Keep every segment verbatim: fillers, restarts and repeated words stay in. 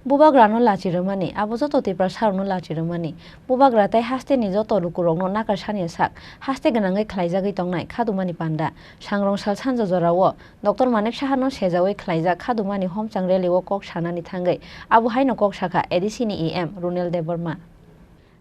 Bubagrano lachi rwmani, abo joto Tiprasarokno lachi rwmani. Bubagra tei hasteni joto lukurokno nakar saniya sak, haste gwnangwi khlaijagwi tongnai khadumani panda. Sangrong sal sanja jorao Doctor Manik Sahano sejawi khlaijak khadumani homchang rally o kok sanani thangwi abo haino kok sakha A D C ni E M Runel Debbarma.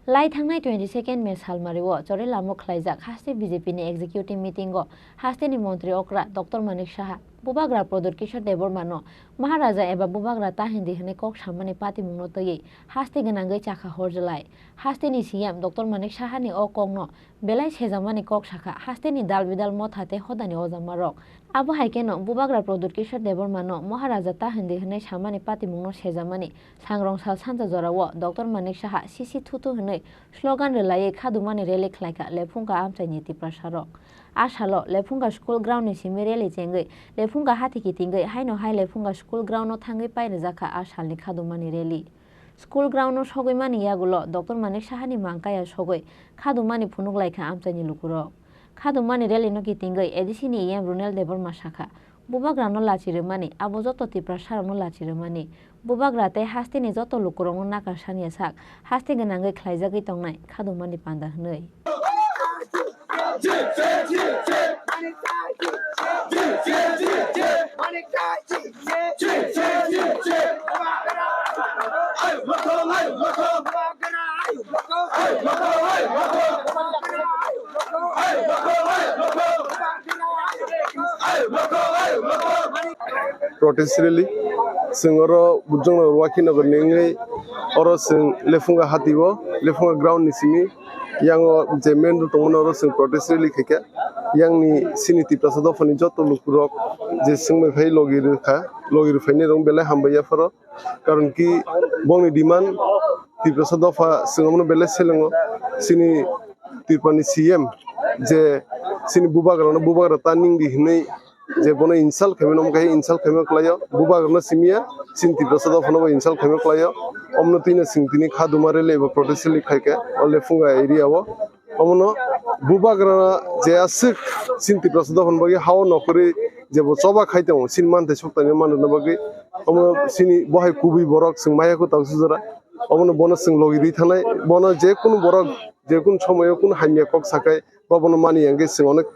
Lai thangnai twenty second May salmari o Chorelamo khlaijak haste B J P ni executive meeting o hasteni montri okra Doctor Manik Saha Bubagra Pradyut Kishore Debbarma no Maharaja eba Bubagra ta hindi hwnwi kok samani patimungno twiwi haste gwnangwi chakha horjlai. Hasteni C M Doctor Manik Sahani o kokno belai sejamani kok sakha hasteni dal bidal motha tei hodani ojamarok. Abo hai kheno Bubagra Pradyut Kishore Debbarma no Maharaja ta hindi hwnwi samani patimungno sejamani sangrong sal sanja jorao Doctor Manik Saha sisi thutu hwnwi slogan rwlaiwi khadumani rally khlaikha Lephungka amchaini Tiprasarok. A salo Lephungka school ground ni simi rally chengwi Lephungka hati kitingwi haino hai Lephungka school ground no thangwi pai rwjakha a salni khadumani rally. School ground no sogwi mani yagulo Doctor Manik Sahani mangkaya sogwi khadumani phunuk laikha amchaini lukurok. Khadumani rally no kitingwi A D C ni E M Runel Debbarma sakha, Bubagrano lachi rwmani, abo joto Tiprasarokno lachi rwmani. Bubagra tei hasteni joto lukurokno nakar saniya sak, haste gwnangwi khlaijagwi tongnai khadumani panda hwnwi. Protest rally. Chwng oro Bujongnagar Wakhinagar ni wngwi oro chwng Lephunga hati o, Lephunga ground ni simi yang o je main road tongmani oro chwng protest rally khaikha. Yang ni chini Tiprasa dopha ni joto lukurok je chwng bai phai logi rwkha, logi rwphainai rok belai hambai yapharo. Karon ki bongni demand Tiprasa dopha chwng omono belai selengo. Chini Tripura ni C M je chini bubagrano bubagra ta ningdi hinwi je bono insult khaimano, omo khe insult khaima kwlaio. Bubagrano simiya chini Tiprasa dophano bo insult khaima kwlaio. Omono twino chwng tini khaduma rally eba protest rally khaikha o Lephunga area o. Omono bubagra je aswk chini Tiprasa dophani bagwi hao nokhorwi jebo choba khai tongo, chini manthai suktanwi manrwna bagwi. Omono chini bohai kubui borok chwng maya kwtal sujora. Omono bono chwng logi rwi thangnai, bono je kunu borok je kunu somoyo kunu hamya kok sakhai, ba bono mani yang khe chwng onek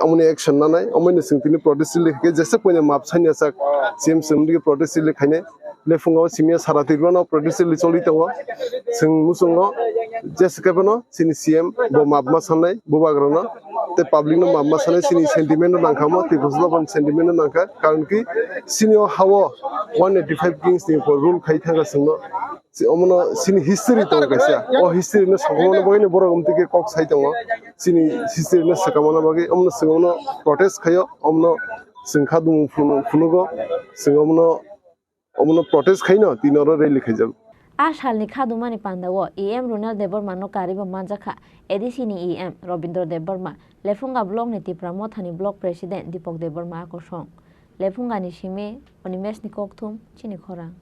omoni action nanai, omoino chwng tini protest rally khe jesa koine map sanya sak, C M chwng tini protest rally khainai. Lephungo simiya sara Tripura no protest rally choli tongo. Chwng muchungo jesa khe bono chini C M bo map ma sanai bubagrano tei public no map ma sanai, chini sentiment no nangkha mo, Tiprasa dophani sentiment no nangkha, karon ki chini o hao one eighty five kings ni rule khai thangkha chwngno. Si-, omono chini history tongo kaisa. O history no sakamana bagwi no borok omtwi khe kok sai tongo. Chini history no sakamana bagwi omono chwng omono protest khaio, omono chwng kha dumu phunu-, phunugo, chwng omono, omono protest khaino tini oro rally khaijago. A salni khadumani pandao E M Runel Debbarma no karibo manjakha A D C ni E M Robindra Debbarma, Lephunga block ni Tipra Mothani block president Dipak Debbarma akosong. Lephungani simi Animesh ni kokthum chini khorang.